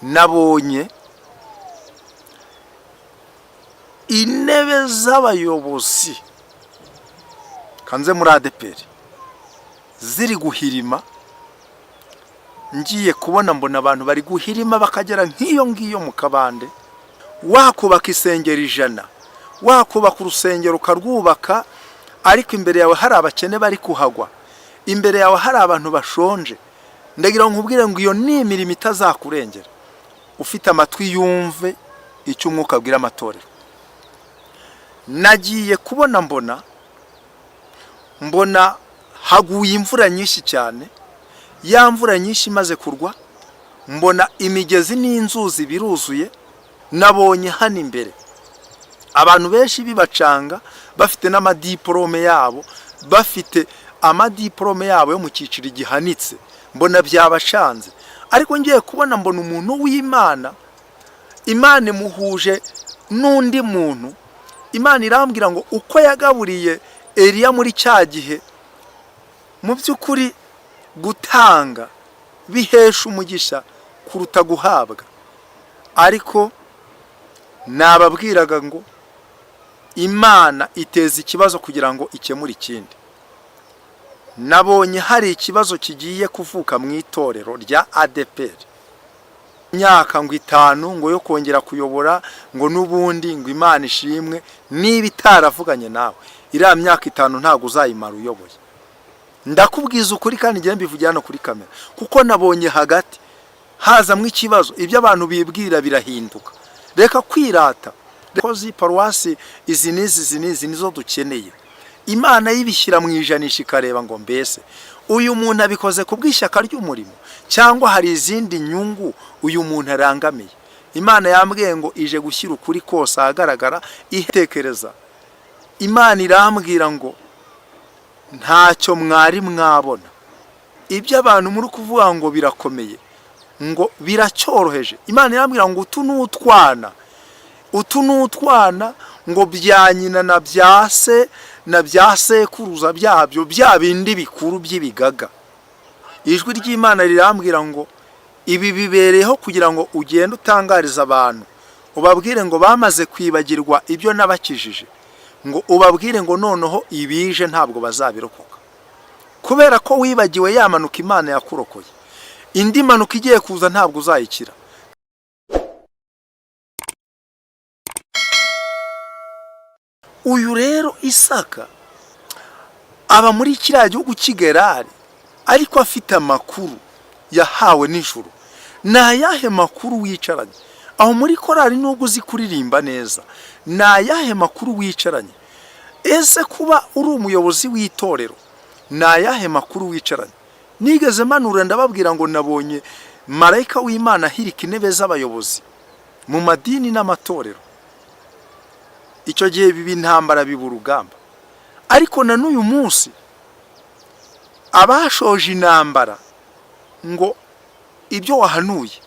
Nabonye intebe z'abayobozi kanze muri ADEPR ziri guhirima. Ngiye kubona mbona abantu bari guhirima bakagera nk'iyo ngiyo mu kabande. Wakubaka isengero 100, wakubaka urusengero ukarwubaka, ariko imbere yawe hari abakene bari kuhagwa, imbere yawe hari abantu bashonje. Ndagira ngo nkubwire ngo iyo ni imirimo itazakurengera. Ufite amatwi yumve icyo umwuka abwira amatorero. Nagiye kubona mbona haguye imvura nyinshi cyane. Ya mvura nyinshi imaze kurwa, mbona imigezi n'inzuzi biruzuye. Nabonye hano imbere abantu benshi bibacanga, bafite n'amadiporome yabo, bafite amadiporome yabo yo mu cyiciro gihanitse, mbona byabacanze. Ariko ngiye kubona mbona umuntu w'Imana, Imana imuhuje n'undi muntu. Imana irambwira ngo uko yagaburiye Eliya muri cya gihe, mu by'ukuri gutanga bihesha umugisha kuruta guhabwa. Ariko nababwiraga ngo Imana iteza ikibazo kugira ngo ikemure ikindi. Nabonye hari ikibazo kigiye kuvuka mu itorero rya ADEPR. Imyaka ngo 5 ngo yo kongera kuyobora, ngo n'ubundi ngo Imana ishimwe niba itaravuganye nawe, iriya myaka 5 ntabwo uzayimara uyoboye. Ndakubwiza ukuri kandi ngiye mbivugira hano kuri kamera, kuko nabonye hagati hazamwo ikibazo. Ibyo abantu bibwira birahinduka. Reka kwirata. Kozi paruwasi izi n'izi izi n'izi nizo dukeneye. Imana yibishyira mu ijanisha, ikareba ngo mbese uyu muntu abikoze ku bw'ishyaka ry'umurimo cyangwa hari izindi nyungu uyu muntu arangamiye. Imana yambwiye ngo ije gushyira ukuri kose ahagaragara. Itekereza, Imana irambwira ngo ntacyo mwari mwabona. Ibyo abantu muri kuvuga ngo birakomeye, ngo biracyoroheje. Imana irambwira ngo utu ni utwana, utu ni utwana ngo bya nyina na bya se na bya sekuruza byabyo, bya bindi bikuru by'ibigaga. Ijwi ry'Imana rirambwira ngo ibi bibereyeho kugira ngo ugende utangariza abantu, ubabwire ngo bamaze kwibagirwa ibyo nabakijije, ngo ubabwire ngo noneho ibije ntabwo bazabirokoka. Kubera ko wibagiwe ya manuka Imana yakurokoye, indi manuka igiye kuza ntabwo uzayikira. Uyu rero Isaka aba muri kiriya gihugu cy'i Gerari, ariko afite amakuru yahawe nijoro. Ni ayahe makuru wicaranye aho muri korali nubwo uzi kuririmba neza? Ni ayahe makuru wicaranye? Ese kuba uri umuyobozi w'itorero, ni ayahe makuru wicaranye? Nigeze manura ndababwira ngo nabonye marayika w'Imana ahirika intebe z'abayobozi mu madini n'amatorero. Icyo gihe biba intambara, biba urugamba. Ariko na n'uyu munsi abashoje intambara ngo ibyo wahanuye,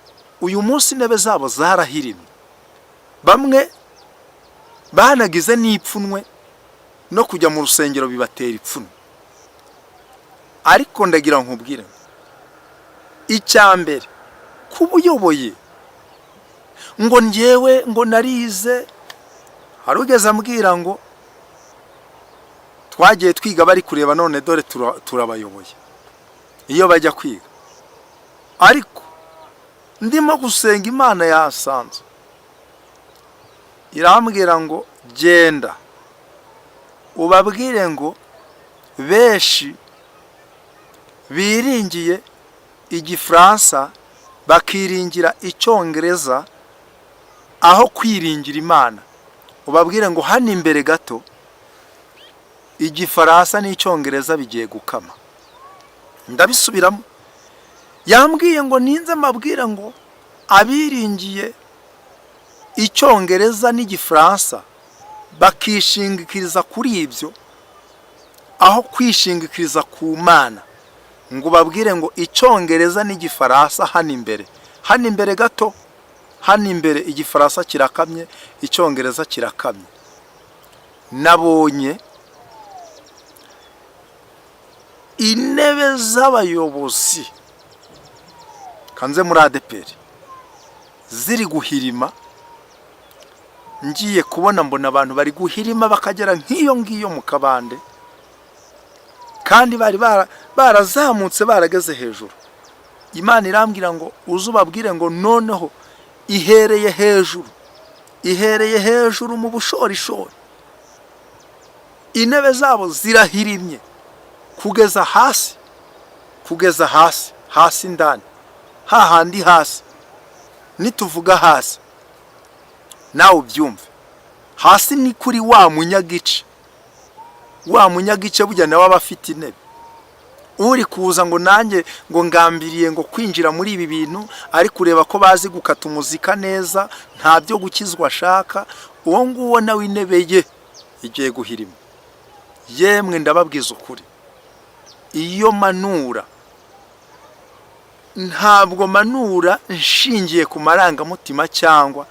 uyu munsi intebe zabo zarahirimye. Bamwe banagize n'ipfunwe, no kujya mu rusengero bibatera ipfunwe. Ariko ndagira nkubwire, icya mbere kuba uyoboye, ngo njyewe ngo narize. Hari ugeze ambwira ngo twagiye twiga bari kureba, none dore turabayoboye iyo bajya kwiga. Ariko ndimo gusenga, Imana yasanze irambwira ngo genda ubabwire ngo benshi biringiye igifaransa, bakiringira icyongereza aho kwiringira Imana. Ubabwire ngo hano imbere gato igifaransa n'icyongereza bigiye gukama. Ndabisubiramo, yambwiye ngo ninze mbabwire ngo abiringiye icyongereza n'igifaransa, bakishingikiriza kuri ibyo aho kwishingikiriza ku Mana, ngo ubabwire ngo icyongereza n'igifaransa hano imbere, hano imbere gato, hano imbere igifaransa kirakamye, icyongereza kirakamye. Nabonye intebe z'abayobozi kanze muri ADEPR. ziri guhirima. Ngiye kubona mbona abantu bari guhirima bakagera nk'iyo ngiyo mu kabande, kandi bari barazamutse barageze hejuru. Imana irambwira ngo uze ubabwire ngo noneho ihereye hejuru, ihereye hejuru mu bushorishori, intebe zabo zirahirimye kugeza hasi, kugeza hasi hasi indani hahandi hasi. Nituvuga hasi nawe ubyumve, hasi ni kuri wa munyagice, wa munyagice burya nawe aba afite intebe. Uri kuza ngo nanjye ngo ngambiriye ngo kwinjira muri ibi bintu, ari kureba ko bazi gukata umuzika neza, nta byo gukizwa ashaka, uwo nguwo nawe intebe ye igiye guhirima. Yemwe, ndababwiza ukuri, iyo manura ntabwo manura nshingiye ku marangamutima cyangwa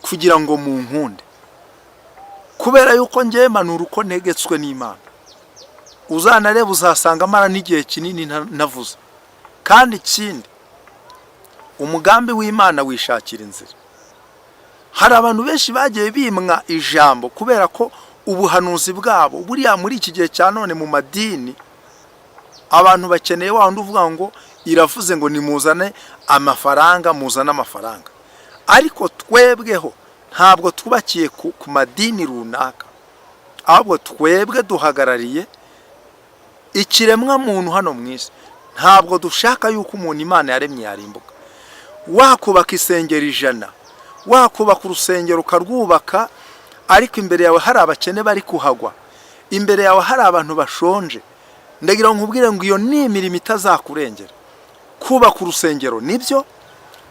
kugira ngo munkunde, kubera yuko ngewe manura uko ntegetswe n'Imana. Uzanareba uzasanga amara n'igihe kinini ntavuze. Kandi ikindi, umugambi w'Imana wishakira inzira. Hari abantu benshi bagiye bimwa ijambo kubera ko ubuhanuzi bwabo buriya muri iki gihe cya none mu madini, abantu bakeneye wa wundi uvuga ngo iravuze ngo nimuzane amafaranga, muzane amafaranga. Ariko twebweho ntabwo twubakiye ku madini runaka, ahubwo twebwe duhagarariye ikiremwa muntu hano mu isi. Ntabwo dushaka yuko umuntu Imana yaremye yarimbuka. Wakubaka isengero 100, wakubaka urusengero ukarwubaka, ariko imbere yawe hari abakene bari kuhagwa, imbere yawe hari abantu bashonje, ndagira ngo nkubwire ngo iyo ni imirimo itazakurengera. Kubaka urusengero nibyo,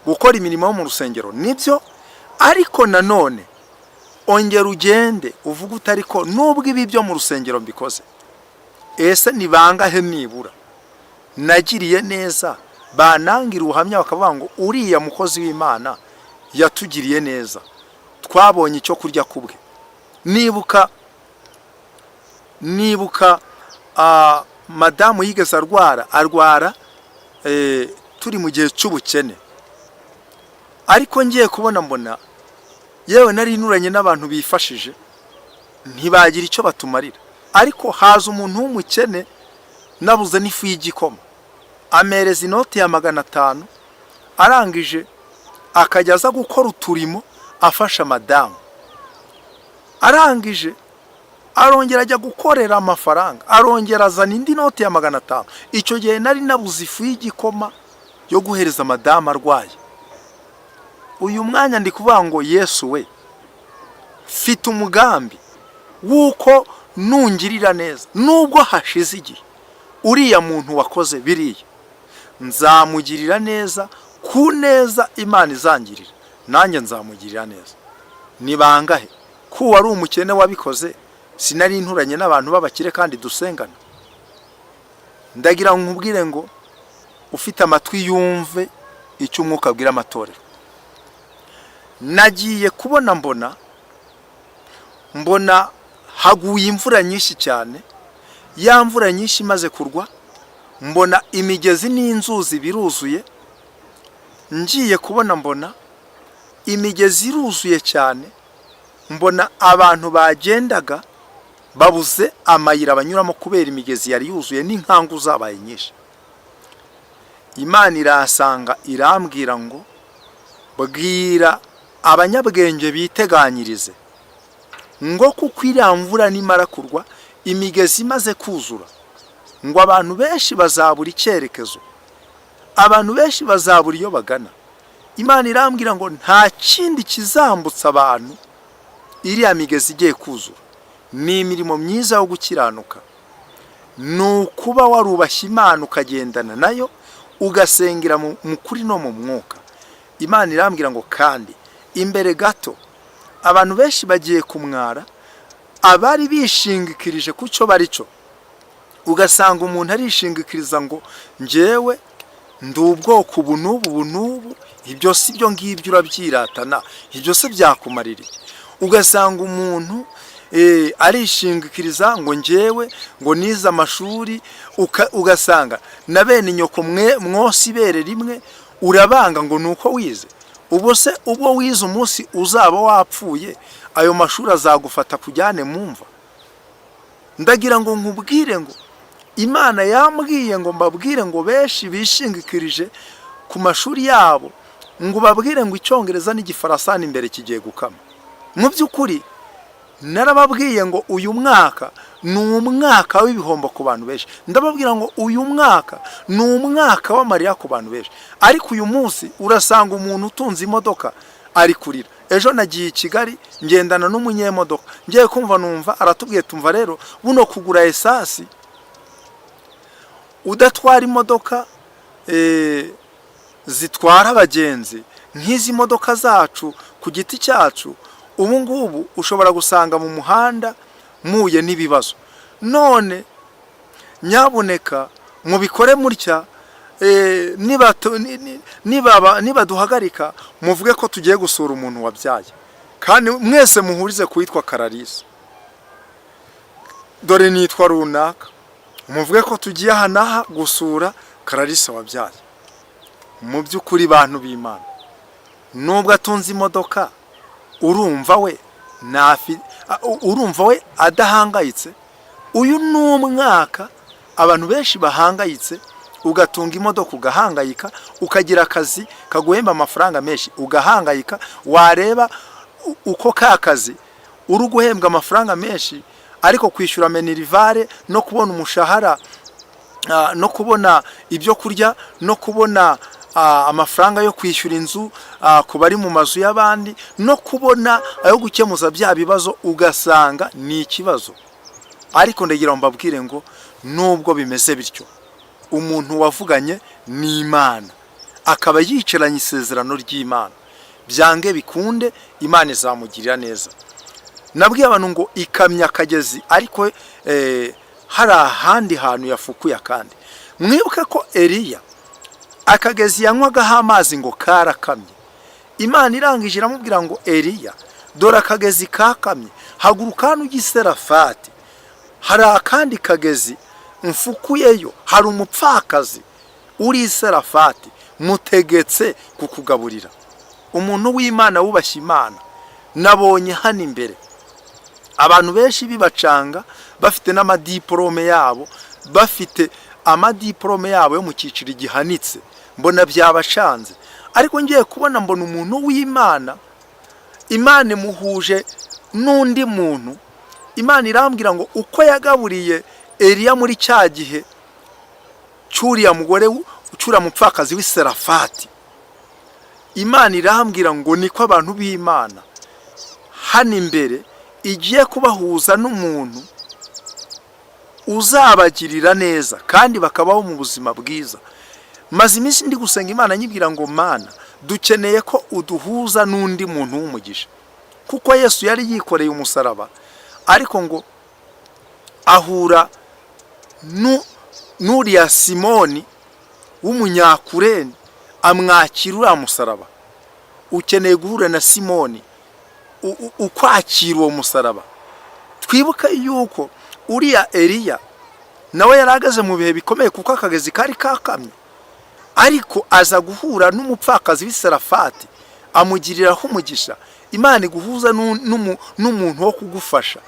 gukora imirimo yo mu rusengero nibyo, ariko nanone ongera ugende uvuge uti: "Ariko nubwo ibi byo mu rusengero mbikoze, ese ni bangahe nibura nagiriye neza banangira ubuhamya bakavuga ngo uriya mukozi w'Imana yatugiriye neza, twabonye icyo kurya ku bwe?" Nibuka madamu yigeze arwara turi mu gihe cy'ubukene, ariko ngiye kubona mbona yewe nari nuranye n'abantu bifashije ntibagira icyo batumarira, ariko haza umuntu w'umukene nabuze n'ifu y'igikoma, amereza inoti ya 500, arangije akajya aza gukora uturimo afasha madamu. Arangije arongera ajya gukorera amafaranga, arongera azana indi noti ya 500. Icyo gihe nari nabuze ifu y'igikoma yo guhereza madamu arwaye. Uyu mwanya ndi kuvuga ngo: "Yesu we, mfite umugambi w'uko nungirira neza, nubwo hashize igihe, uriya muntu wakoze biriya nzamugirira neza. Ku neza Imana izangirira, nanjye nzamugirira neza." Ni bangahe ko wari umukene wabikoze? Sinari nturanye n'abantu b'abakire kandi dusengana. Ndagira ngo nkubwire ngo ufite amatwi yumve icyo Umwuka abwira amatorero. Nagiye kubona mbona haguye imvura nyinshi cyane. Ya mvura nyinshi imaze kurwa, mbona imigezi n'inzuzi biruzuye. Ngiye kubona mbona imigezi iruzuye cyane, mbona abantu bagendaga babuze amayira banyuramo kubera imigezi yari yuzuye n'inkangu zabaye nyinshi. Imana irasanga irambwira ngo: "Bwira abanyabwenge biteganyirize, ngo kuko iriya mvura nimara kurwa, imigezi imaze kuzura, ngo abantu benshi bazabura icyerekezo, abantu benshi bazabura iyo bagana." Imana irambwira ngo nta kindi kizambutsa abantu iriya migezi igiye kuzura, ni imirimo myiza yo gukiranuka, ni ukuba warubashye Imana, ukagendana nayo, ugasengera mu kuri no mu mwuka. Imana irambwira ngo kandi imbere gato abantu benshi bagiye kumwara, abari bishingikirije ku cyo bari cyo. Ugasanga umuntu arishingikiriza ngo njyewe ndi ubwoko ubu n'ubu ubu n'ubu. Ibyo si byo ngibyo urabyiratana, ibyo se byakumarira iki? Ugasanga umuntu arishingikiriza ngo njyewe ngo nize amashuri, ugasanga na bene nyoko mwe mwose ibere rimwe urabanga ngo ni uko wize. Ubwo se ubwo wize, umunsi uzaba wapfuye, ayo mashuri azagufata kujyane mu mva? Ndagira ngo nkubwire ngo Imana yambwiye ngo mbabwire ngo benshi bishingikirije ku mashuri yabo, ngo babwire ngo Icyongereza n'Igifaransa imbere kigiye gukama. Mu by'ukuri narababwiye ngo uyu mwaka ni umwaka w'ibihombo ku bantu benshi. Ndababwira ngo uyu mwaka ni umwaka w'amarira ku bantu benshi. Ariko uyu munsi urasanga umuntu utunze imodoka ari kurira. Ejo nagiye i Kigali, ngendana n'umunyemodoka, ngiye kumva numva aratubwiye: "Tumva rero, buno kugura essence udatwara imodoka zitwara abagenzi nk'izi modoka zacu ku giti cyacu, ubu ngubu ushobora gusanga mu muhanda muye n'ibibazo. None nyabuneka mubikore mutya, nibaduhagarika muvuge ko tugiye gusura umuntu wabyaye, kandi mwese muhurize ku witwa Kararisa. Dore nitwa runaka, muvuge ko tugiye aha n'aha gusura Kararisa wabyaye." Mu by'ukuri, bantu b'Imana, nubwo atunze imodoka, urumva we urumva we adahangayitse? Uyu ni umwaka abantu benshi bahangayitse. Ugatunga imodoka ugahangayika, ukagira akazi kaguhemba amafaranga menshi ugahangayika. Wareba uko ka kazi uri guhembwa amafaranga menshi, ariko kwishyura minerval no kubona umushahara, no kubona ibyo kurya, no kubona amafaranga yo kwishyura inzu ku bari mu mazu y'abandi, no kubona ayo gukemuza bya bibazo, ugasanga ni ikibazo. Ariko ndagira ngo mbabwire ngo nubwo bimeze bityo, umuntu wavuganye n'Imana akaba yicaranye isezerano ry'Imana, byange bikunde Imana izamugirira neza. Nabwiye abantu ngo ikamya akagezi, ariko hari ahandi hantu yafukuye akandi. Mwibuke ko Eliya akagezi yanywagaho amazi ngo karakamye. Imana irangije iramubwira ngo: "Eliya, dore akagezi kakamye, haguruka hano ujye i Serafati, hari akandi kagezi mfukuyeyo, hari umupfakazi uri i Serafati mutegetse kukugaburira." Umuntu w'Imana wubashye Imana, nabonye hano imbere abantu benshi bibacanga, bafite n'amadiporome yabo, bafite amadiporome yabo yo mu cyiciro gihanitse, mbona byabacanze. Ariko ngiye kubona mbona umuntu w'Imana, Imana imuhuje n'undi muntu. Imana irambwira ngo uko yagaburiye Eliya muri cya gihe cy'uriya mugore, cy'uriya mupfakazi w'iserafati, Imana irambwira ngo niko abantu b'Imana hano imbere igiye kubahuza n'umuntu uzabagirira neza kandi bakabaho mu buzima bwiza. Maze iminsi ndi gusenga Imana, nyibwira ngo: "Mana, dukeneye ko uduhuza n'undi muntu w'umugisha." Kuko Yesu yari yikoreye umusaraba, ariko ngo ahura n'uriya Simoni w'Umunyakureni, amwakira uriya musaraba. Ukeneye guhura na Simoni ukwakira uwo musaraba. Twibuke yuko uriya Eliya nawe yari ahagaze mu bihe bikomeye, kuko akagezi kari kakamye, ariko aza guhura n'umupfakazi w'iserafati, amugiriraho umugisha. Imana iguhuza n'umuntu wo kugufasha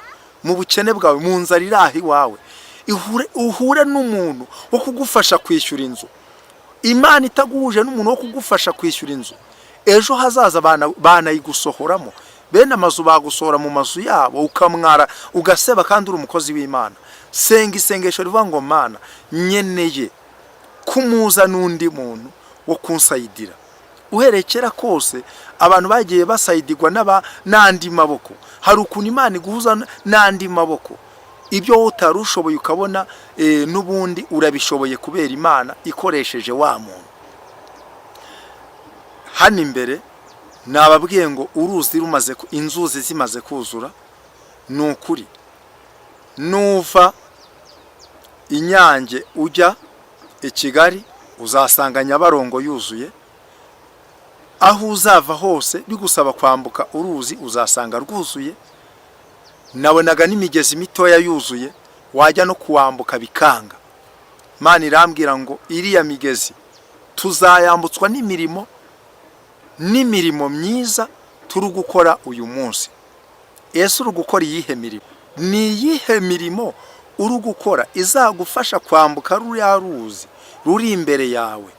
mu bukene bwawe, mu nzara iri aho iwawe, uhure n'umuntu wo kugufasha kwishyura inzu. Imana itaguhuje n'umuntu wo kugufasha kwishyura inzu, ejo hazaza banayigusohoramo. Bene amazu bagusohora mu mazu yabo, ukamwara, ugaseba, kandi uri umukozi w'Imana. Senga isengesho rivuga ngo: "Mana, nkeneye kumuza n'undi muntu wo kunsayidira." Uhereye kera kose abantu bagiye basayidirwa n'andi maboko. Hari ukuntu Imana iguhuza n'andi maboko, ibyo wowe utari ushoboye ukabona n'ubundi urabishoboye kubera Imana ikoresheje wa muntu. Hano imbere nababwiye ngo uruzi rumaze inzuzi zimaze kuzura, ni ukuri nuva Inyange ujya i Kigali uzasanga Nyabarongo yuzuye. Aho uzava hose bigusaba kwambuka uruzi uzasanga rwuzuye. Nabonaga n'imigezi mitoya yuzuye, wajya no kuwambuka bikanga. Imana irambwira ngo iriya migezi tuzayambutswa n'imirimo. N'imirimo myiza turi gukora uyu munsi. Ese uri gukora iyihe mirimo? Ni iyihe mirimo uri gukora izagufasha kwambuka ruriya ruzi ruri imbere yawe?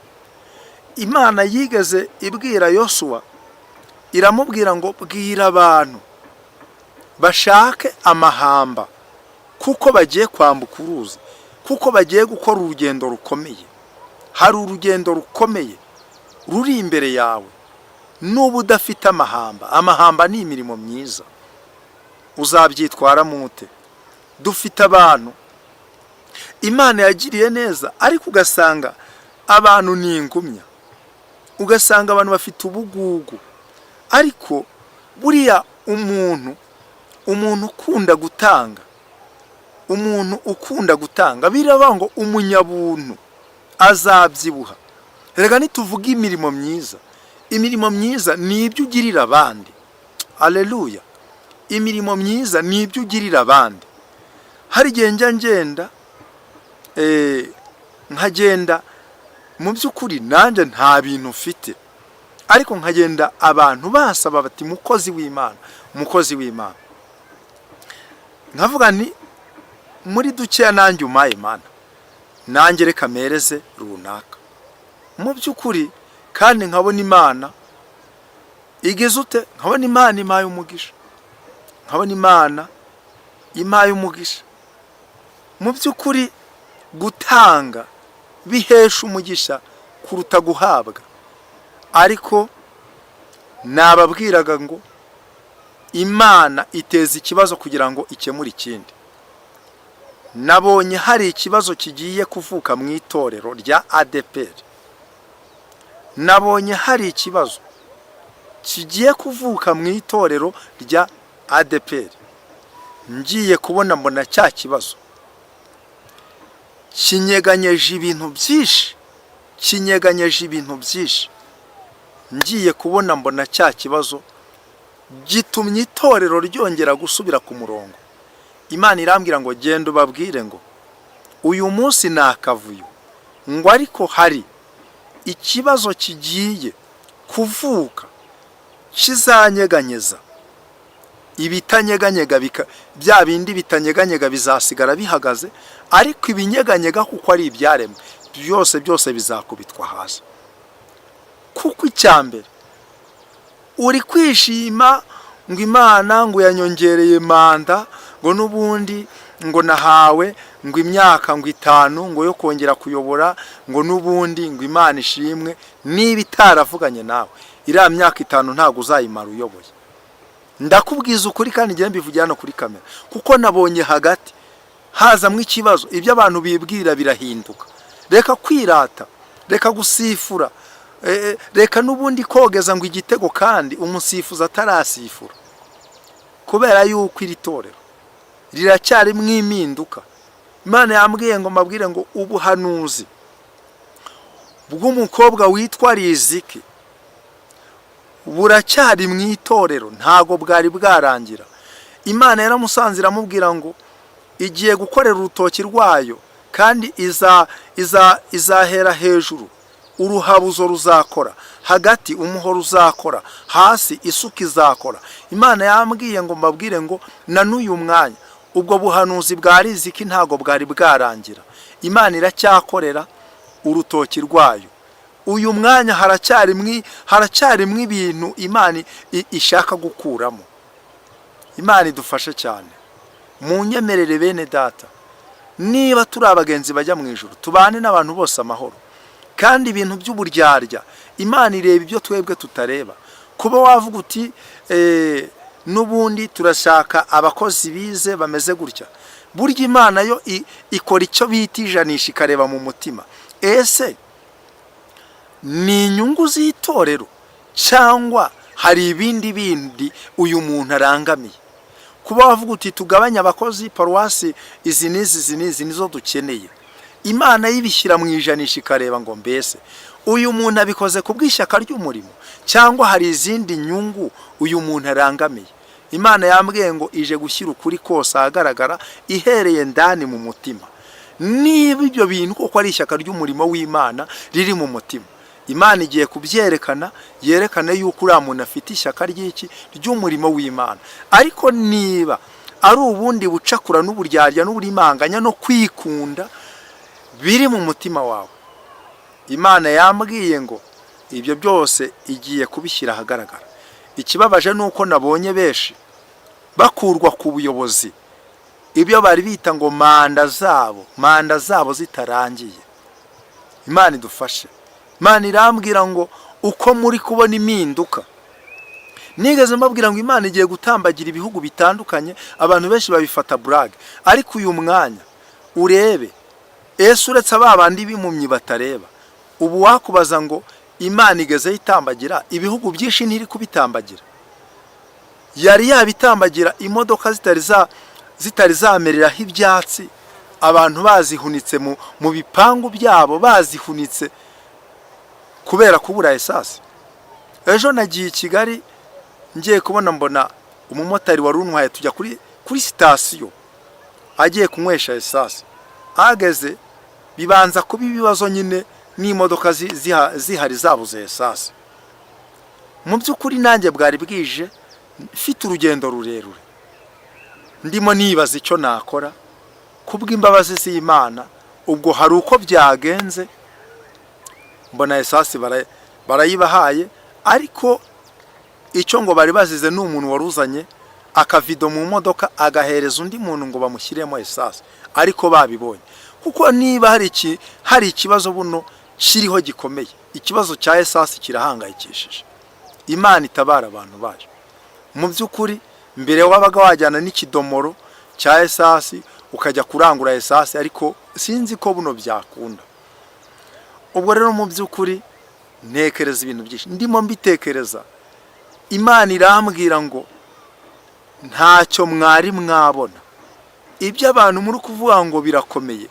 Imana yigeze ibwira Yosuwa, iramubwira ngo: "Bwira abantu bashake amahamba, kuko bagiye kwambuka uruzi, kuko bagiye gukora urugendo rukomeye." Hari urugendo rukomeye ruri imbere yawe. Nuba udafite amahamba, amahamba ni imirimo myiza, uzabyitwaramo ute? Dufite abantu Imana yagiriye neza, ariko ugasanga abantu ni ingumya, ugasanga abantu bafite ubugugu. Ariko buriya umuntu ukunda gutanga, umuntu ukunda gutanga, biravuga ngo umunyabuntu azabyibuha. Reka nituvuga imirimo myiza, imirimo myiza ni ibyo ugirira abandi. Aleluya! Imirimo myiza ni ibyo ugirira abandi. Hari igihe njya ngenda, nkagenda mu by'ukuri nanjye nta bintu mfite, ariko nkagenda abantu basaba bati: "Mukozi w'Imana, mukozi w'Imana." Nkavuga nti: "Muri dukeya nanjye umaye, Mana, nanjye reka mereze runaka." Mu by'ukuri kandi nkabona Imana igeze ute? Nkabona Imana impaye umugisha, nkabona Imana impaye umugisha. Mu by'ukuri gutanga bihesha umugisha kuruta guhabwa. Ariko nababwiraga ngo Imana iteza ikibazo kugira ngo ikemure ikindi. Nabonye hari ikibazo kigiye kuvuka mu itorero rya ADEPR. Nabonye hari ikibazo kigiye kuvuka mu itorero rya ADEPR. Ngiye kubona mbona cya kibazo kinyeganyeje ibintu byinshi, kinyeganyeje ibintu byinshi. Ngiye kubona mbona cya kibazo gitumye itorero ryongera gusubira ku murongo. Imana irambwira ngo: "Genda ubabwire ngo uyu munsi ni akavuyo," ngo ariko hari ikibazo kigiye kuvuka kizanyeganyeza ibitanyeganyega, bya bindi bitanyeganyega bizasigara bihagaze, ariko ibinyeganyega, kuko ari ibyaremwe byose, byose bizakubitwa hasi. Kuko icya mbere uri kwishima ngo Imana ngo yanyongereye manda, ngo n'ubundi ngo nahawe ngo imyaka ngo 5 ngo yo kongera kuyobora, ngo n'ubundi ngo Imana ishimwe. Niba itaravuganye nawe, iriya myaka 5 ntabwo uzayimara uyoboye. Ndakubwiza ukuri, kandi njyewe mbivugira hano kuri kamera, kuko nabonye hagati hazamwo ikibazo, ibyo abantu bibwira birahinduka. Reka kwirata, reka gusifura, reka n'ubundi kogeza ngo igitego kandi umusifuzi atarasifura, kubera yuko iri torero riracyarimo impinduka. Imana yambwiye ngo mbabwire ngo ubuhanuzi bw'umukobwa witwa Riziki buracyari mu itorero, ntago bwari bwarangira. Imana yaramusanze iramubwira ngo igiye gukorera urutoki rwayo, kandi izahera hejuru uruhabuzo ruzakora, hagati umuhoro uzakora, hasi isuka izakora. Imana yambwiye ngo mbabwire ngo na n'uyu mwanya ubwo buhanuzi bwa Riziki ntago bwari bwarangira. Imana iracyakorera urutoki rwayo. Uyu mwanya haracyarimo ibintu Imana ishaka gukuramo. Imana idufashe cyane. Mu nyemerere, bene Data, niba turi abagenzi bajya mu ijuru, tubane n'abantu bose amahoro. Kandi ibintu by'uburyarya, Imana ireba ibyo twebwe tutareba. Kuba wavuga uti: "N'ubundi turashaka abakozi bize bameze gutya," burya Imana yo ikora icyo bita ijanisha, ikareba mu mutima: ese ni inyungu z'itorero cyangwa hari ibindi bindi uyu muntu arangamiye? Kuba wavuga uti: "Tugabanye abakozi, paruwasi izi n'izi, izi n'izi nizo dukeneye," Imana yibishyira mu ijanisha, ikareba ngo: mbese uyu muntu abikoze ku bw'ishyaka ry'umurimo cyangwa hari izindi nyungu uyu muntu arangamiye? Imana yambwiye ngo ije gushyira ukuri kose ahagaragara, ihereye ndani mu mutima, niba ibyo bintu koko ari ishyaka ry'umurimo w'Imana riri mu mutima. Imana igiye kubyerekana, yerekane yuko uriya muntu afite ishyaka ry'iki? Ry'umurimo w'Imana. Ariko niba ari ubundi bucakura n'uburyarya n'uburimanganya no kwikunda biri mu mutima wawe, Imana yambwiye ngo ibyo byose igiye kubishyira ahagaragara. Ikibabaje ni uko nabonye benshi bakurwa ku buyobozi, ibyo bari bita ngo manda zabo, manda zabo zitarangiye. Imana idufashe. Imana irambwira ngo uko muri kubona impinduka, nigeze mbabwira ngo Imana igiye gutambagira ibihugu bitandukanye, abantu benshi babifata blague. Ariko uyu mwanya urebe, ese uretse ba bandi b'impumyi batareba, ubu wakubaza ngo Imana igezeho itambagira ibihugu byinshi, ntiri kubitambagira? Yari yabitambagira imodoka zitari zamereraho ibyatsi, abantu bazihunitse mu bipangu byabo, bazihunitse kubera kubura essence. Ejo nagiye i Kigali, ngiye kubona mbona umumotari wari untwaye, tujya kuri sitasiyo, agiye kunywesha essence, ahageze bibanza kuba ibibazo nyine n'imodoka zihari zabuze essence. Mu by'ukuri nanjye bwari bwije, mfite urugendo rurerure, ndimo nibaza icyo nakora. Kubw'imbabazi z'Imana, ubwo hari uko byagenze, mbona essence barayibahaye. Ariko icyo ngo bari bazize ni umuntu wari uzanye akavido mu modoka, agahereza undi muntu ngo bamushyiremo essence, ariko babibonye. Kuko niba hari ikibazo buno kiriho gikomeye, ikibazo cya essence kirahangayikishije. Imana itabara abantu bayo. Mu by'ukuri mbere wabaga wajyana n'ikidomoro cya essence ukajya kurangura essence, ariko sinzi ko buno byakunda. Ubwo rero mu by'ukuri ntekereza ibintu byinshi, ndimo mbitekereza, Imana irambwira ngo ntacyo mwari mwabona. Ibyo abantu muri kuvuga ngo birakomeye,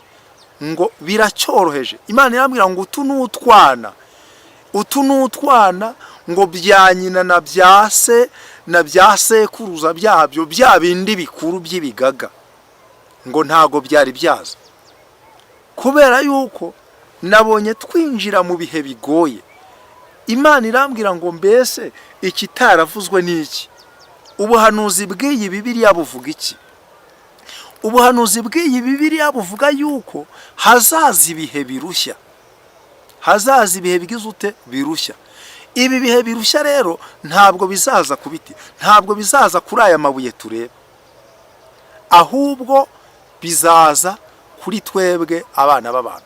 ngo biracyoroheje. Imana irambwira ngo utu ni utwana, utu ni utwana, ngo bya nyina na bya se na bya sekuruza byabyo, bya bindi bikuru by'ibigaga, ngo ntago byari byaza. Kubera yuko nabonye twinjira mu bihe bigoye, Imana irambwira ngo mbese ikitaravuzwe ni iki? Ubuhanuzi bw'iyi Bibiliya buvuga iki? Ubuhanuzi bw'iyi Bibiliya buvuga yuko hazaza ibihe birushya. Hazaza ibihe bigize ute? Birushya. Ibi bihe birushya rero ntabwo bizaza ku biti, ntabwo bizaza kuri aya mabuye tureba, ahubwo bizaza kuri twebwe abana b'abantu.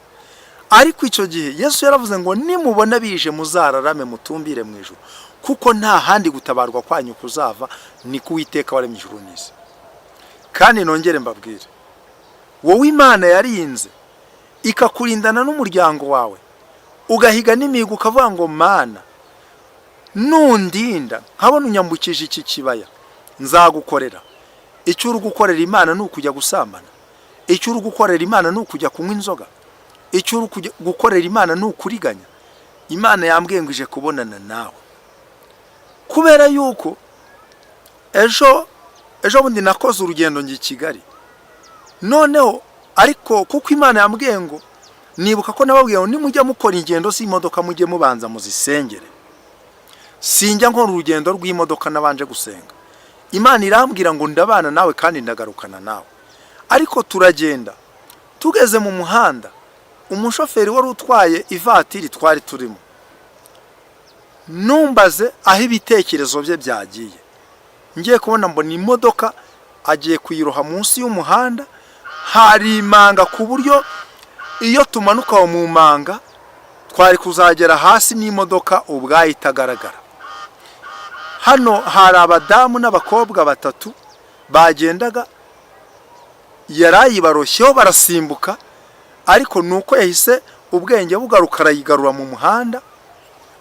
Ariko icyo gihe Yesu yaravuze ngo nimubona bije muzararame, mutumbire mu ijuru, kuko nta handi gutabarwa kwanyu kuzava, ni ku Uwiteka waremye ijuru n'isi. Kandi nongere mbabwire, wowe Imana yarinze ikakurindana n'umuryango wawe, ugahiga n'imihigo, ukavuga ngo Mana, nundinda nkabona unyambukije iki kibaya, nzagukorera. Icyo uri gukorera Imana ni ukujya gusambana? Icyo uri gukorera Imana ni ukujya kunywa inzoga? Icyo uri gukorera Imana ni ukuriganya? Imana yambwiye ngo ije kubonana nawe, kubera yuko ejo ejo bundi nakoze urugendo njya i Kigali. Noneho ariko kuko Imana yambwiye ngo, nibuka ko nababwiye ngo nimujya mukora ingendo z'imodoka mujye mubanza muzisengere. Sinjya nkora urugendo rw'imodoka nabanje gusenga. Imana irambwira ngo ndabana nawe kandi ndagarukana nawe. Ariko turagenda, tugeze mu muhanda, umushoferi wari utwaye ivatiri twari turimo, numbaze aho ibitekerezo bye byagiye, ngiye kubona mbona imodoka agiye kuyiroha munsi y'umuhanda. Hari imanga, ku buryo iyo tumanuka aho mu manga twari kuzagera hasi n'imodoka ubwayo itagaragara. Hano hari abadamu n'abakobwa batatu bagendaga, yarayibaroshyeho barasimbuka, ariko ni uko yahise ubwenge bugaruka arayigarura mu muhanda.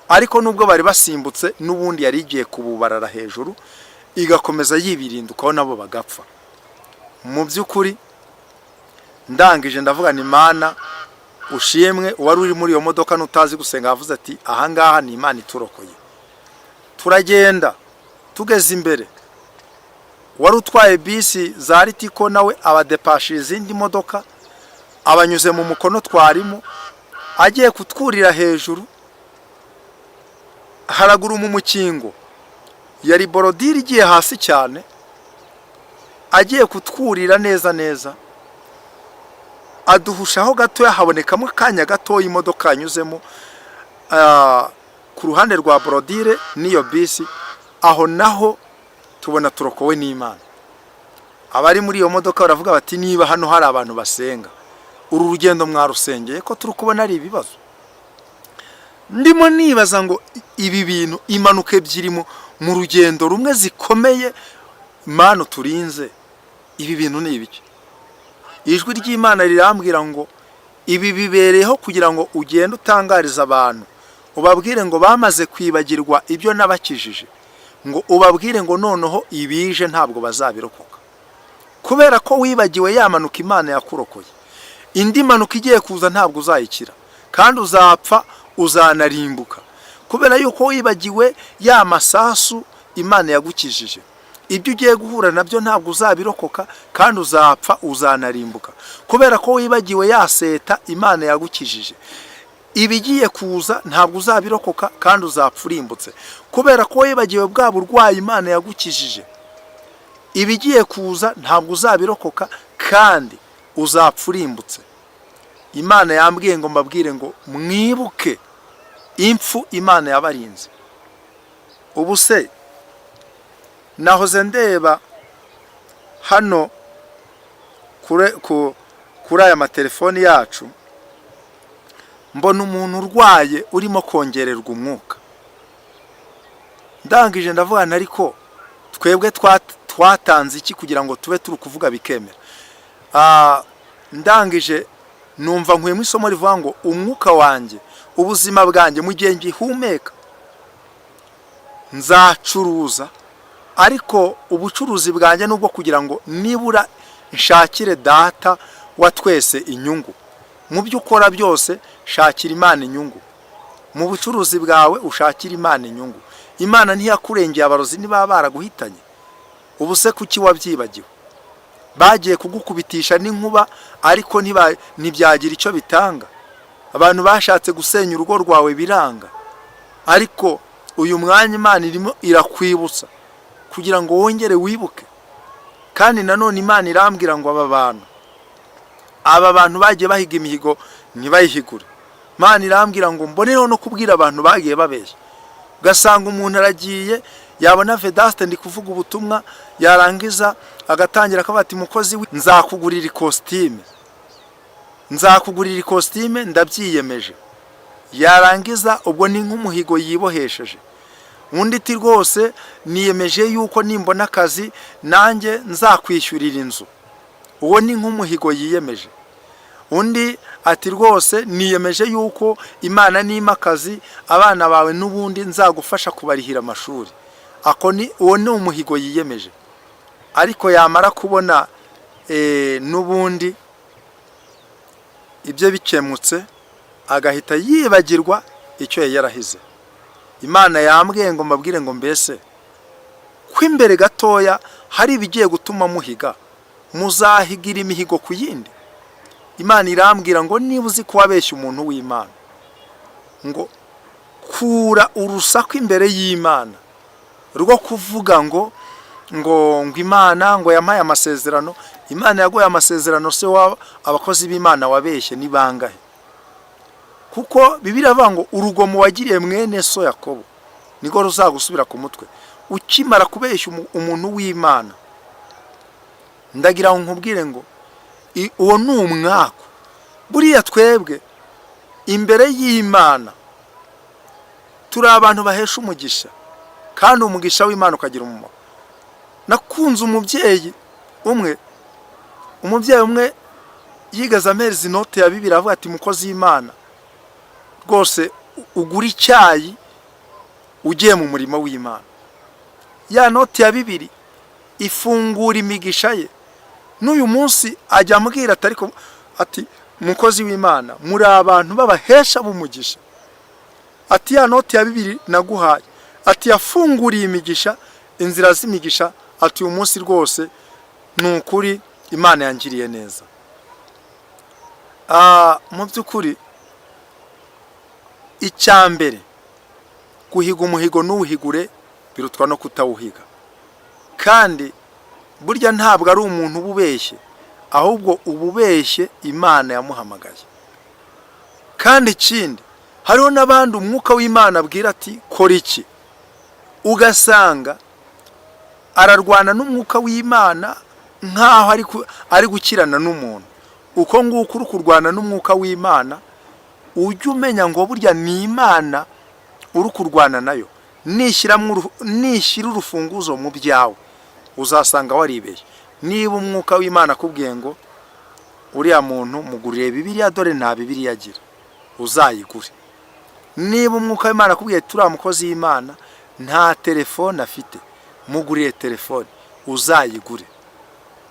Ariko nubwo bari basimbutse, n'ubundi yari igiye kububarara hejuru igakomeza yibirindukaho, nabo bagapfa. Mu by'ukuri ndangije ndavuga ni Imana ushimwe. Uwari uri muri iyo modoka n'utazi gusenga yavuze ati ahangaha ni Imana iturokoye. Turagenda, tugeze imbere, wari utwaye bisi za Ritco nawe abadepashije izindi modoka, abanyuze mu mukono twarimo, agiye kutwurira hejuru. Haraguru mu mukingo yari bordure igiye hasi cyane, agiye kutwurira neza neza, aduhushaho gatoya, habonekamo akanya gatoya imodoka yanyuzemo ku ruhande rwa bordure n'iyo bisi. Aho naho tubona turokowe n'Imana. Abari muri iyo modoka baravuga bati: "Niba hano hari abantu basenga, uru rugendo mwarusengeye ko turi kubona ari ibibazo?" Ndimo nibaza ngo ibi bintu, impanuka ebyiri mu rugendo rumwe zikomeye, Mana turinze, ibi bintu ni ibiki? Ijwi ry'Imana rirambwira ngo ibi bibereyeho kugira ngo ugende utangariza abantu, ubabwire ngo bamaze kwibagirwa ibyo nabakijije, ngo ubabwire ngo noneho ibije ntabwo bazabirokoka. Kubera ko wibagiwe ya mpanuka Imana yakurokoye, indi mpanuka igiye kuza ntabwo uzayikira, kandi uzapfa, uzanarimbuka. Kubera yuko wibagiwe ya masasu Imana yagukijije, ibyo ugiye guhura nabyo ntabwo uzabirokoka, kandi uzapfa, uzanarimbuka. Kubera ko wibagiwe ya seta Imana yagukijije, ibigiye kuza ntabwo uzabirokoka, kandi uzapfa urimbutse. Kubera ko wibagiwe bwa burwayi Imana yagukijije, ibigiye kuza ntabwo uzabirokoka, kandi uzapfa urimbutse. Imana yambwiye ngo mbabwire ngo mwibuke impfu Imana yabarinze. Ubu se nahoze ndeba hano kuri aya matelefoni yacu, mbona umuntu urwaye urimo kongererwa umwuka. Ndangije ndavuga, ariko twebwe twatanze iki kugira ngo tube turi kuvuga bikemera? Ndangije numva nkuyemo isomo rivuga ngo umwuka wanjye, ubuzima bwanjye, mu gihe ngihumeka nzacuruza, ariko ubucuruzi bwanjye nubwo kugira ngo nibura nshakire Data wa twese inyungu. Mu byo ukora byose, shakira Imana inyungu. Mu bucuruzi bwawe ushakira Imana inyungu. Imana ntiyakurengeye abarozi niba baraguhitanye? Ubu se kuki wabyibagiwe? Bagiye kugukubitisha n'inkuba, ariko ntibyagira icyo bitanga. Abantu bashatse gusenya urugo rwawe biranga, ariko uyu mwanya Imana irimo irakwibutsa kugira ngo wongere wibuke. Kandi nanone Imana irambwira ngo aba bantu bagiye bahiga imihigo ntibayihigure. Imana irambwira ngo mbonereho no kubwira abantu bagiye babeshya, ugasanga umuntu aragiye, yabona Vedaste ndi kuvuga ubutumwa, yarangiza agatangira akavuga ati: "Mukozi, nzakugurira ikositime, nzakugurira ikositime, ndabyiyemeje." Yarangiza ubwo ni nk'umuhigo yibohesheje. Undi iti: "Rwose niyemeje yuko nimbona akazi nanjye nzakwishyurira inzu." Uwo ni nk'umuhigo yiyemeje. Undi ati: "Rwose niyemeje yuko Imana nimpa akazi, abana bawe n'ubundi nzagufasha kubarihira amashuri." Ako ni uwo ni umuhigo yiyemeje, ariko yamara kubona n'ubundi ibyo bikemutse, agahita yibagirwa icyo yari yarahize. Imana yambwiye ngo mbabwire ngo mbese ko imbere gatoya hari ibigiye gutuma muhiga, muzahigira imihigo ku yindi? Imana irambwira ngo niba uzi ko wabeshya umuntu w'Imana, ngo kura urusaku imbere y'Imana rwo kuvuga ngo Imana ngo yampaye amasezerano. Imana yaguhaye amasezerano se? Wa abakozi b'Imana wabeshye ni bangahe? Kuko Bibiliya iravuga ngo urugomo wagiriye mwene so Yakobo niko ruzagusubira ku mutwe. Ukimara kubeshya umuntu w'Imana, ndagira ngo nkubwire ngo uwo ni umwaku. Buriya twebwe imbere y'Imana turi abantu bahesha umugisha, kandi umugisha w'Imana ukagira umumaro. Nakunze umubyeyi umwe yigeze ampereza inote ya 2, avuga ati: "Mukozi w'Imana, rwose ugura icyayi ugiye mu murimo w'Imana." Ya noti ya 2 ifungura imigisha ye. N'uyu munsi ajya ambwira ati: "Ariko," ati, "mukozi w'Imana, muri abantu b'abahesha b'umugisha." Ati: "Ya noti ya 2 naguhaye," ati, "yafunguriye imigisha, inzira z'imigisha." Ati: "Uyu munsi rwose ni ukuri Imana yangiriye neza." Mu by'ukuri, icya mbere Guhiga umuhigo ntuwuhigure birutwa no kutawuhiga. Kandi burya ntabwo ari umuntu uba ubeshye, ahubwo uba ubeshye Imana yamuhamagaye. Kandi ikindi, hariho n'abandi umwuka w'Imana abwira ati kora iki, ugasanga ararwana n'umwuka w'Imana nk'aho ari gukirana n'umuntu. Uko nguko uri kurwana n'umwuka w'Imana, ujye umenya ngo burya ni Imana uri kurwana nayo. Nishyira urufunguzo mu byawe, uzasanga waribeshye. Niba umwuka w'Imana akubwiye ngo uriya muntu mugurire Bibiliya, dore nta Bibiliya agira, uzayigure. Niba umwuka w'Imana akubwiye turiya mukozi w'Imana nta telefone afite, mugurire telefone, uzayigure.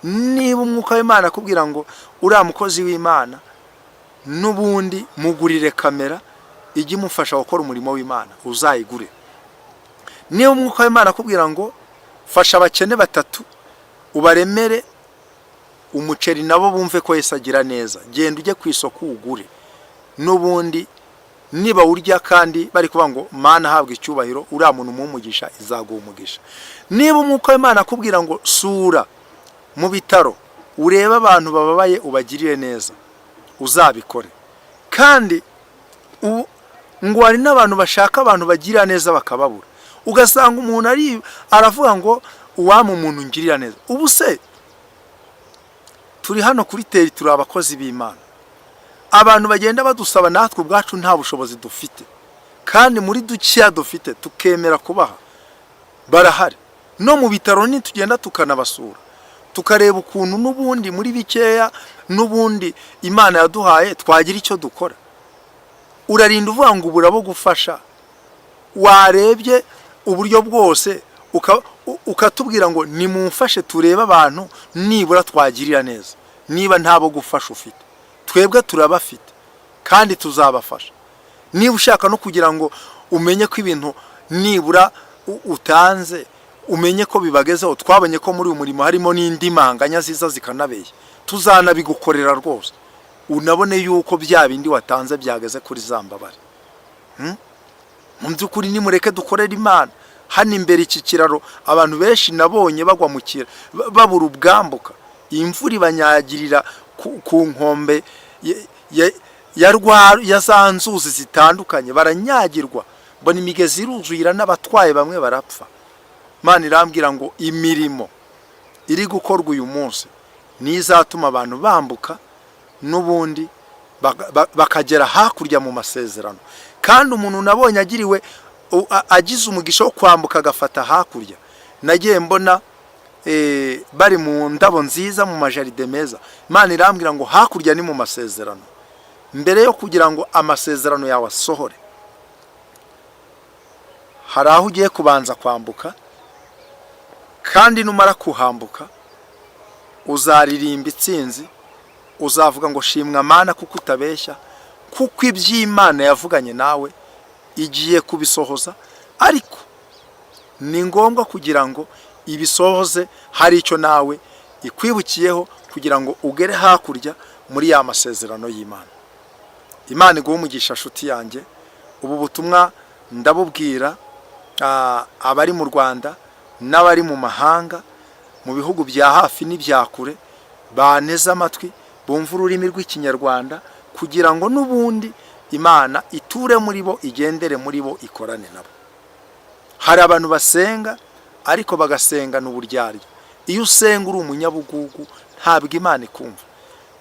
Niba umwuka w'Imana akubwira ngo uriya mukozi w'Imana n'ubundi mugurire kamera ijye imufasha gukora umurimo w'Imana, uzayigure. Niba umwuka w'Imana akubwira ngo fasha abakene batatu ubaremere umuceri nabo bumve ko Yesu agira neza, genda ujye ku isoko uwugure. N'ubundi niba urya kandi bari kuvuga ngo Mana ahabwa icyubahiro, uriya muntu umuha umugisha, izaguha umugisha. Niba umwuka w'Imana akubwira ngo sura mu bitaro urebe abantu bababaye ubagirire neza, uzabikore. Kandi ngo hari n'abantu bashaka abantu bagirira neza bakababura, ugasanga umuntu ari aravuga ngo uwampa umuntu ngirira neza. Ubu se turi hano kuri terrain, turi abakozi b'Imana, abantu bagenda badusaba, natwe ubwacu nta bushobozi dufite, kandi muri dukeya dufite tukemera kubaha, barahari. No mu bitaro nitugenda tukanabasura, tukareba ukuntu n'ubundi muri bikeya n'ubundi Imana yaduhaye twagira icyo dukora. Urarinda uvuga ngo ubura abo gufasha, warebye uburyo bwose ukatubwira ngo nimumfashe turebe abantu nibura twagirira neza. Niba ntabo gufasha ufite, twebwe turabafite kandi tuzabafasha. Niba ushaka no kugira ngo umenye ko ibintu nibura utanze umenye ko bibagezeho, twabonye ko muri uyu murimo harimo n'indi manganya ziza zikanabeshya, tuzanabigukorera rwose, unabone yuko bya bindi watanze byageze kuri za mbabare. Mu by'ukuri nimureke dukorere Imana. Hano imbere iki kiraro, abantu benshi nabonye bagwa mu kiraro, babura ubwambuka, imvura ibanyagirira ku nkombe ya za nzuzi zitandukanye, baranyagirwa, mbona imigezi iruzuye n'abatwaye, bamwe barapfa. Imana irambwira ngo imirimo iri gukorwa uyu munsi niyo izatuma abantu bambuka n'ubundi bakagera hakurya mu masezerano. Kandi umuntu nabonye agiriwe agize umugisha wo kwambuka agafata hakurya, nagiye mbona bari mu ndabo nziza, mu majaride meza. Imana irambwira ngo hakurya ni mu masezerano. Mbere yo kugira ngo amasezerano yawe asohore, hari aho ugiye kubanza kwambuka, kandi numara kuhambuka uzaririmba itsinzi, uzavuga ngo shimwa Mana kuko utabeshya, kuko iby'Imana yavuganye nawe igiye kubisohoza. Ariko ni ngombwa kugira ngo ibisohoze hari icyo nawe ikwibukiyeho, kugira ngo ugere hakurya muri ya masezerano y'Imana. Imana iguhe umugisha, nshuti yanjye. Ubu butumwa ndabubwira abari mu Rwanda n'abari mu mahanga, mu bihugu bya hafi n'ibya kure, banteze amatwi, bumve ururimi rw'Ikinyarwanda, kugira ngo n'ubundi Imana iture muri bo, igendere muri bo, ikorane nabo. Hari abantu basenga ariko bagasengana uburyarya. Iyo usenga uri umunyabugugu, ntabwo Imana ikumva,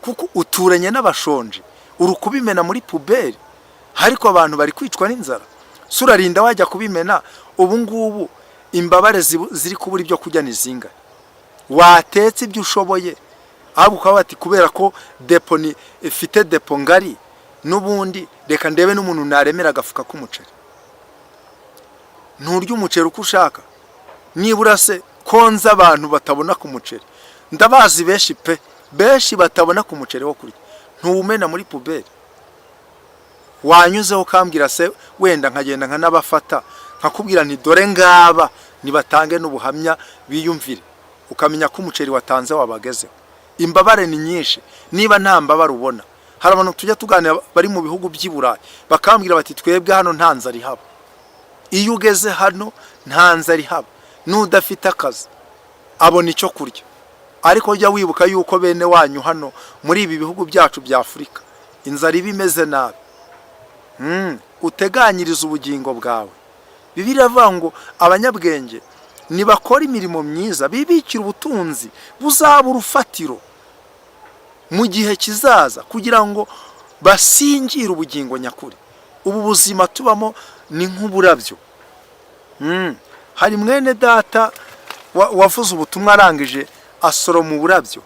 kuko uturanye n'abashonje, uri kubimena muri poubelle, ariko abantu bari kwicwa n'inzara. Si urarinda wajya kubimena? Ubu ngubu imbabare ziri kubura ibyo kurya ni zingahe? Watetse ibyo ushoboye, ahubwo ukaba bati kubera ko dépôt ni ifite dépôt ngari, n'ubundi reka ndebe n'umuntu naremera agafuka k'umuceri. Nturya umuceri uko ushaka. Nibura se konza abantu batabona ku muceri, ndabazi benshi pe, benshi batabona ku muceri wo kurya, ntuwumena muri poubelle. Wanyuzeho ukambwira se, wenda nkagenda nkanabafata, nkakubwira nti dore ngaba nibatange n'ubuhamya biyumvire, ukamenya ko umuceri watanze wabagezeho. Imbabare ni nyinshi. Niba nta mbabare ubona, hari abantu tujya tuganira bari mu bihugu by'i Burayi, bakambwira bati twebwe hano nta nzara ihaba. Iyo ugeze hano nta nzara ihaba, n'udafite akazi abona icyo kurya. Ariko jya wibuka yuko bene wanyu hano muri ibi bihugu byacu bya Afurika inzara iba imeze nabi. Uteganyirize ubugingo bwawe. Bibiliya iravuga ngo abanyabwenge nibakora imirimo myiza bibikira ubutunzi buzaba urufatiro mu gihe kizaza, kugira ngo basingire ubugingo nyakuri. Ubu buzima tubamo ni nk'uburabyo. Hari mwene data wavuze ubutumwa arangije asoroma uburabyo.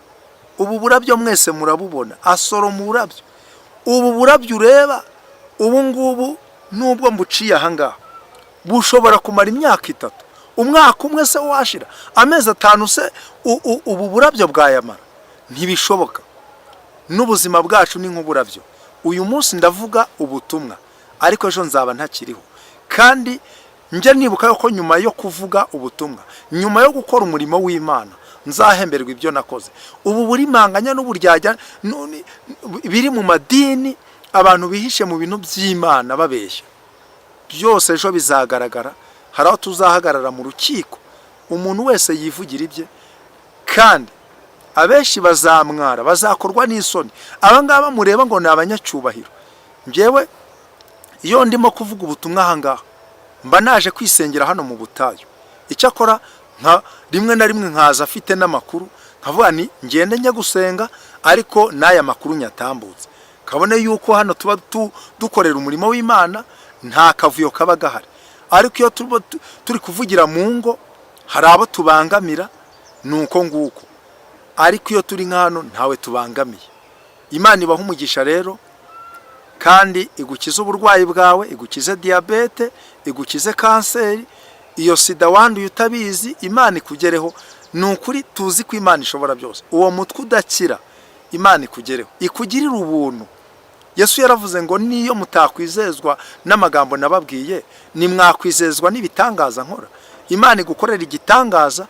Ubu burabyo mwese murabubona, asoroma uburabyo. Ubu burabyo ureba ubu ngubu, nubwo mbuciye aha ngaha, bushobora kumara imyaka 3, umwaka umwe se washira, amezi 5 se ubu burabyo bwayamara? Ntibishoboka. N'ubuzima bwacu ni nk'uburabyo. Uyu munsi ndavuga ubutumwa, ariko ejo nzaba ntakiriho. Kandi njya nibuka ko nyuma yo kuvuga ubutumwa, nyuma yo gukora umurimo w'Imana, nzahemberwa ibyo nakoze. Ubu burimanganya n'uburyarya biri mu madini, abantu bihishe mu bintu by'Imana babeshya, byose ejo bizagaragara. Hari aho tuzahagarara mu rukiko, umuntu wese yivugira ibye, kandi abenshi bazamwara, bazakorwa n'isoni. Aba ngaba mureba ngo ni abanyacyubahiro, njyewe iyo ndimo kuvuga ubutumwa aha ngaha mba naje kwisengera hano mu butayu. Icyakora nka rimwe na rimwe nkaza afite n'amakuru, nkavuga ni ngende njya gusenga, ariko n'aya makuru nyatambutse, kabone yuko hano tuba dukorera umurimo w'Imana, nta kavuyo kaba gahari. Ariko iyo turimo turi kuvugira mu ngo, hari abo tubangamira, ni uko nguko. Ariko iyo turi nka hano ntawe tubangamiye. Imana ibaha umugisha rero, kandi igukize uburwayi bwawe, igukize diyabete, igukize kanseri, iyo sida wanduye utabizi, Imana ikugereho. Ni ukuri tuzi ko Imana ishobora byose. Uwo mutwe udakira, Imana ikugereho, ikugirire ubuntu. Yesu yaravuze ngo niyo mutakwizezwa n'amagambo nababwiye, nimwakwizezwa n'ibitangaza nkora. Imana igukorera igitangaza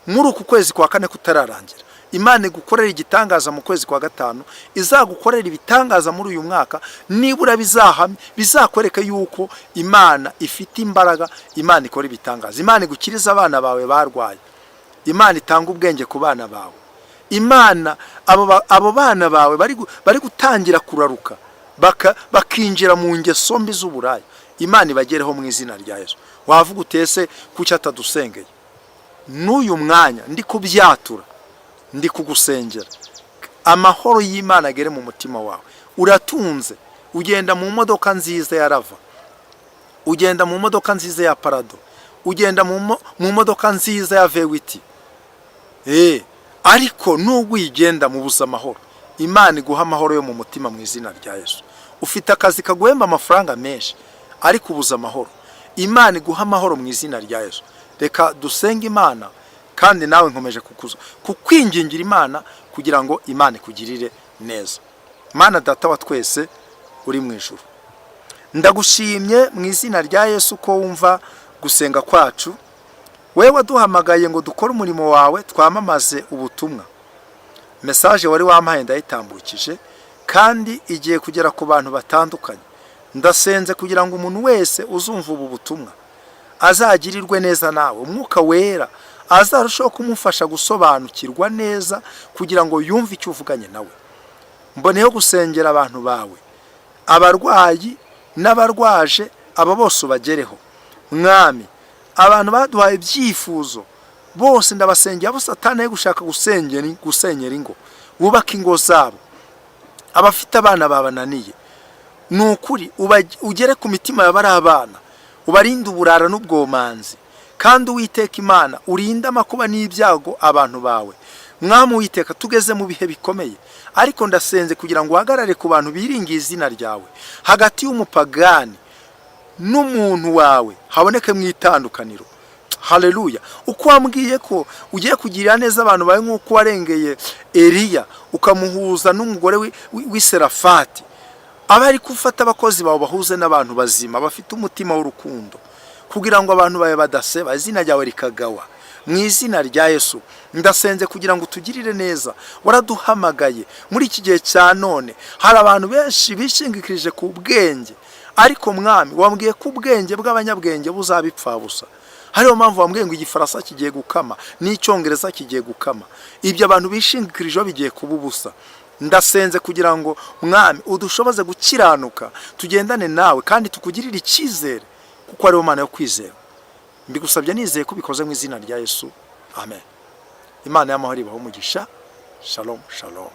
muri uku kwezi kwa kane kutararangira, Imana igukorera igitangaza mu kwezi kwa gatanu, izagukorera ibitangaza muri uyu mwaka, nibura bizahamye, bizakwereka yuko Imana ifite imbaraga, Imana ikora ibitangaza. Imana igukiriza abana bawe barwaye, Imana itanga ubwenge ku bana bawe. Imana abo bana bawe bari gutangira kuraruka bakinjira mu ngeso mbi z'uburaya, Imana ibagereho mu izina rya Yesu. Wavuga utese kuki atadusengeye? N'uyu mwanya ndi kubyatura, ndi kugusengera, amahoro y'Imana agere mu mutima wawe. Uratunze, ugenda mu modoka nziza ya Rava, ugenda mu modoka nziza ya Prado, ugenda mu modoka nziza ya V8, ariko nubwo uyigenda mubuze amahoro. Imana iguha amahoro yo mu mutima mu izina rya Yesu. Ufite akazi kaguhemba amafaranga menshi, ariko ubuze amahoro. Imana iguha amahoro mu izina rya Yesu. Reka dusenge Imana, kandi nawe nkomeje kukwingingira Imana kugira ngo Imana ikugirire neza. Mana Data wa twese uri mu ijuru, ndagushimye mu izina rya Yesu ko wumva gusenga kwacu. Wewe waduhamagaye ngo dukore umurimo wawe, twamamaze ubutumwa. Message wari wampaye ndayitambukije, kandi igiye kugera ku bantu batandukanye. Ndasenze kugira ngo umuntu wese uzumva ubu butumwa azagirirwe neza nawe. Umwuka Wera azarushaho kumufasha gusobanukirwa neza kugira ngo yumve icyo uvuganye nawe. Mboneyeho gusengera abantu bawe, abarwayi n'abarwaje, aba bose ubagereho, Mwami. Abantu baduhaye ibyifuzo bose ndabasengera, abo Satani ari gushaka gusenyera ingo, wubake ingo zabo. Abafite abana babananiye, ni ukuri ugere ku mitima y'abari abana, ubarinde uburara n'ubwomanzi. Kandi Uwiteka Imana, urinde amakuba n'ibyago abantu bawe. Mwami Uwiteka, tugeze mu bihe bikomeye, ariko ndasenze kugira ngo uhagarare ku bantu biringiye izina ryawe. Hagati y'umupagani n'umuntu wawe haboneke mu itandukaniro. Haleluya! Uko wambwiye ko ugiye kugirira neza abantu bawe nk'uko warengeye Eliya ukamuhuza n'umugore w'iserafati, aba ari gufata abakozi bawe bahuze n'abantu bazima bafite umutima w'urukundo, kugira ngo abantu bawe badaseba, izina ryawe rikagawa. Mu izina rya Yesu ndasenze kugira ngo utugirire neza. Waraduhamagaye muri iki gihe cya none. Hari abantu benshi bishingikirije ku bwenge, Ariko Mwami, wambwiye ko ubwenge bw'abanyabwenge buzaba ipfabusa. Hariyo mpamvu wambwiye ngo Igifaransa kigiye gukama n'Icyongereza kigiye gukama, ibyo abantu bishingikirijeho bigiye kuba ubusa. Ndasenze kugira ngo, Mwami, udushoboze gukiranuka, tugendane nawe kandi tukugirire icyizere, kuko ariwo Mana yo kwizera. Mbigusabye nizeye ko ubikoze mu izina rya Yesu, amen. Imana y'amahoro ibahe umugisha. Shalom, shalom.